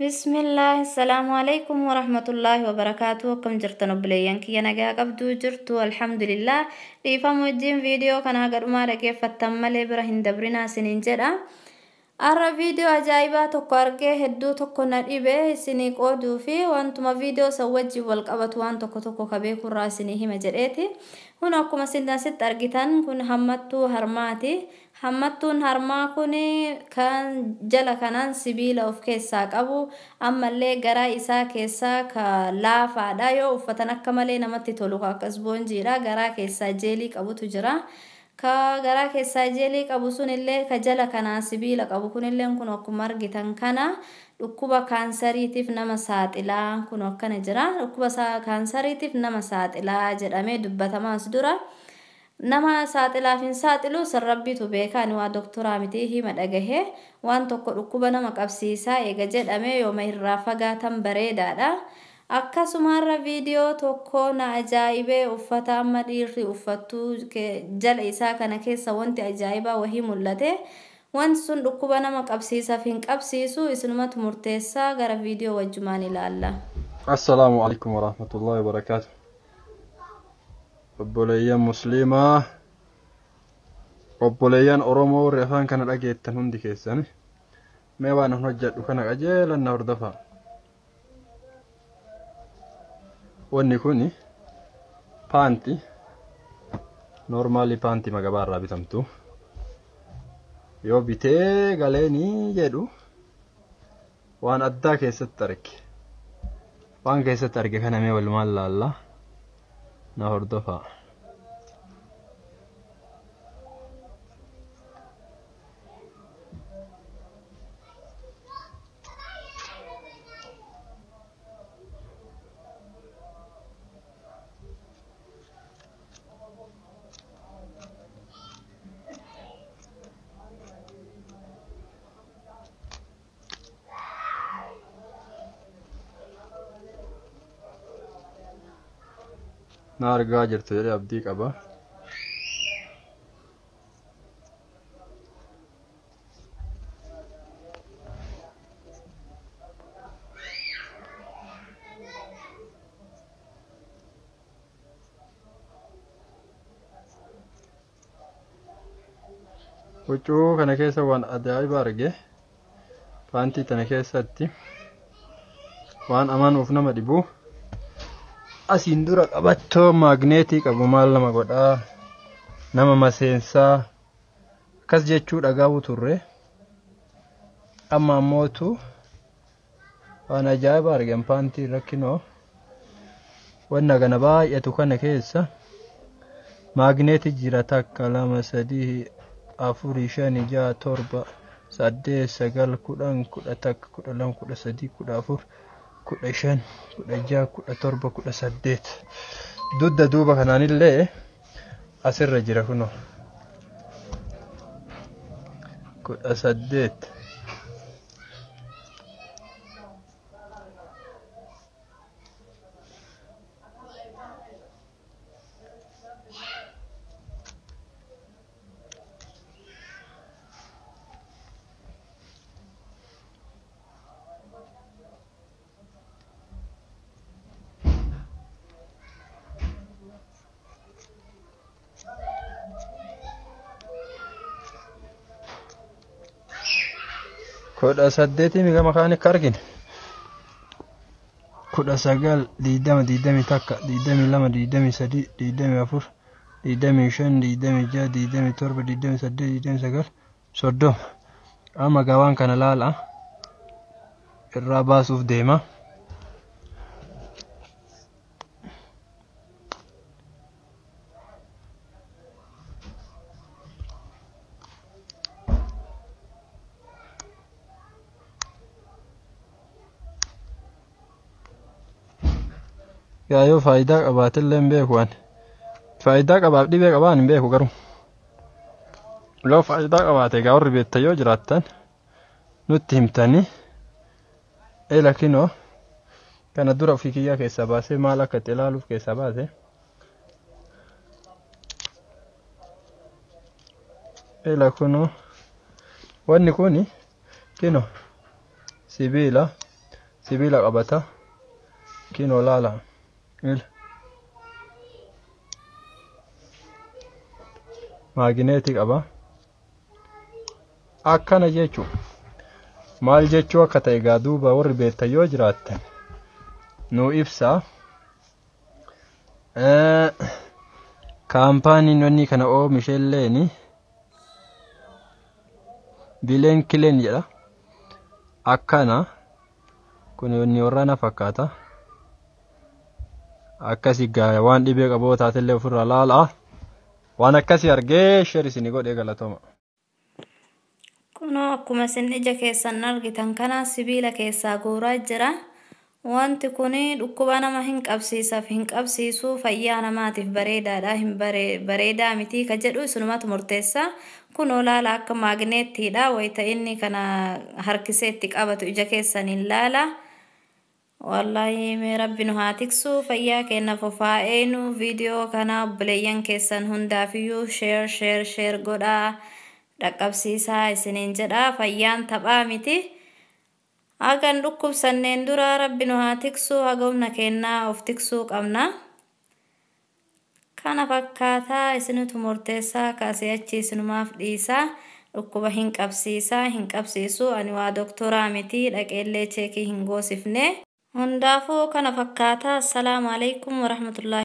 Bismillah, assalamu alaikum warahmatullahi wabarakatuh. Akkam jirtan obboleeyyan kiyya nagaa qabduu jirtu alhamdulillah. Dhiifama wajjin viidiyoo kana gadhumaa dhaggeeffattan malee bira hin dabrinaa isiniin jedha. Har'a viidiyoo ajaa'ibaa tokko argee hedduu tokko na dhibe isinii qooduu fi wantuma viidiyoo san wajjin wal qabatu waan tokko tokko ka beekurraa isinii hima jedheeti. Kun akkuma isin asitti argitan kun hammattuu harmaati. Hammattuun harmaa kun kan jala kanaan sibiila of keessaa qabu ammallee garaa isaa keessaa ka laafaadha. Yoo uffatan akka malee namatti tolu akka isboonjiidha. Garaa keessaa jeelii qabutu jira. Ka garaa keessaa jeelii qabu sunillee ka jala kanaan sibiila qabu kunillee kun akkuma argitan kana dhukkuba kaansariitiif nama saaxilaa kun akkana jira. Dhukkuba kaansariitiif nama saaxilaa jedhamee dubbatamaas dura. Nama saaxilaaf hin saaxilu sarrabbiitu beekaa ani waa doktoraa miti hima dhagahee waan tokko dhukkuba nama qabsiisaa eega jedhamee yooma irraa fagaatan bareedaadha. Akkasumarra viidiyoo tokko na ajaa'ibee uffata amma dhiirri uffattu jala isaa kana keessa wanti ajaa'ibaa wahii mul'ate. Wanti sun dhukkuba nama qabsiisaaf hin qabsiisu isinumatu murteessaa gara viidiyoo wajjumaan ilaalla. Assalaamu alaikum warahmatullahi wabarakaatu. Obboleeyyan Musliimaa, obboleeyyan Oromoo warri afaan kana dhageettan hundi keessan mee waan an hojjedhu kana qajeelan na hordofaa. Wanni kuni paanti noormaalii paantii magabaa irraa bitamtu yoo bitee galeenii jedhu waan addaa keessatti arge. Waan keessatti arge kana mee walumaan laalla na hordofaa. Na argaa jirtu jedhee abdii qaba. Huccuu kana keessa waan ajaa'iba arge. Paantii tana keessatti waan amanuuf nama dhibu. Asiin dura qabattoo maagneetii qabu maal nama godhaa nama maseensaa akkas jechuu dhagahu turre. Amma ammootu waan ajaa'iba argan paantii rakkinoo wanna kana baay'atu kana keessa maagneetii jira takka 2 3 4 5 6 7 8 9 10 11 12 13 14 15 16 17 18 dudda duuba kanaanillee asirra jira kunoo 18. 18 gama kaan akka argine 19 20 21 22 23 24 25 26 27 28 29 30. Amma gawaan kana laala irraa baasuuf deema. Yaa yoo faayidaa qabaatellee hin beeku ani. Faayidaa qabaaf dhibee qabaan hin beeku garuu. Yoo faayidaa qabaate egaa warri beektan yoo jiraattan nutti himtanii ela kinoo kana dura ofii kiyyaa keessaa baasee maal akka itti ilaaluuf keessaa baase. Ela kunoo wanni kuni kinoo sibiila. Sibiila qabata. Kinoo laala. Il. Maagineetii qaba. Akkana jechuun maal jechuu akka ta'e egaa duuba warri beektan yoo jiraattan nuu ibsaa. Kaampaaniin wanni kana oomishe illeen Bileen Kileen jedha. Akkana kun wanni warraana fakkaata. Akkasii gaa waan dhibee qaboo taatellee ofirraa laalaa. Waan akkasii argee share isinii godhee galatooma. Kunoo akkuma isin ija keessan argitan kana sibiila keessaa guuraa jira. Wanti kun dhukkuba nama hin qabsiisaaf hin qabsiisu, fayyaa namaatiif bareedaadha hin bareedaa miti ka jedhu isinumatu murteessa. Kunoo laala, akka maagneettiidha wayita inni kana harkisee itti qabatu ija keessaniin laala. Wallaahi, mee Rabbi nu haa tiksu, fayyaa keenyaaf of haa eenu. Viidiyoo kana obboleeyyan keessan hundaafiyyuu share, share, share godhaa, dhaqqabsiisaa isiniin jedha. Fayyaan taphaa miti. Hagan dhukkubsanneen dura Rabbi nu haa tiksu, haga humna kennaa of tiksuu qabna. Kana fakkaataa, isinitu murteessaa, kaasee achi isinumaaf dhiisaa. Dhukkuba hin qabsiisaa hin qabsiisu, ani waa doktoraa miti, dhaqeellee check hin goosifne. Hundaafuu kana fakkaataa. Assalaamu alaikum warahmatullahi.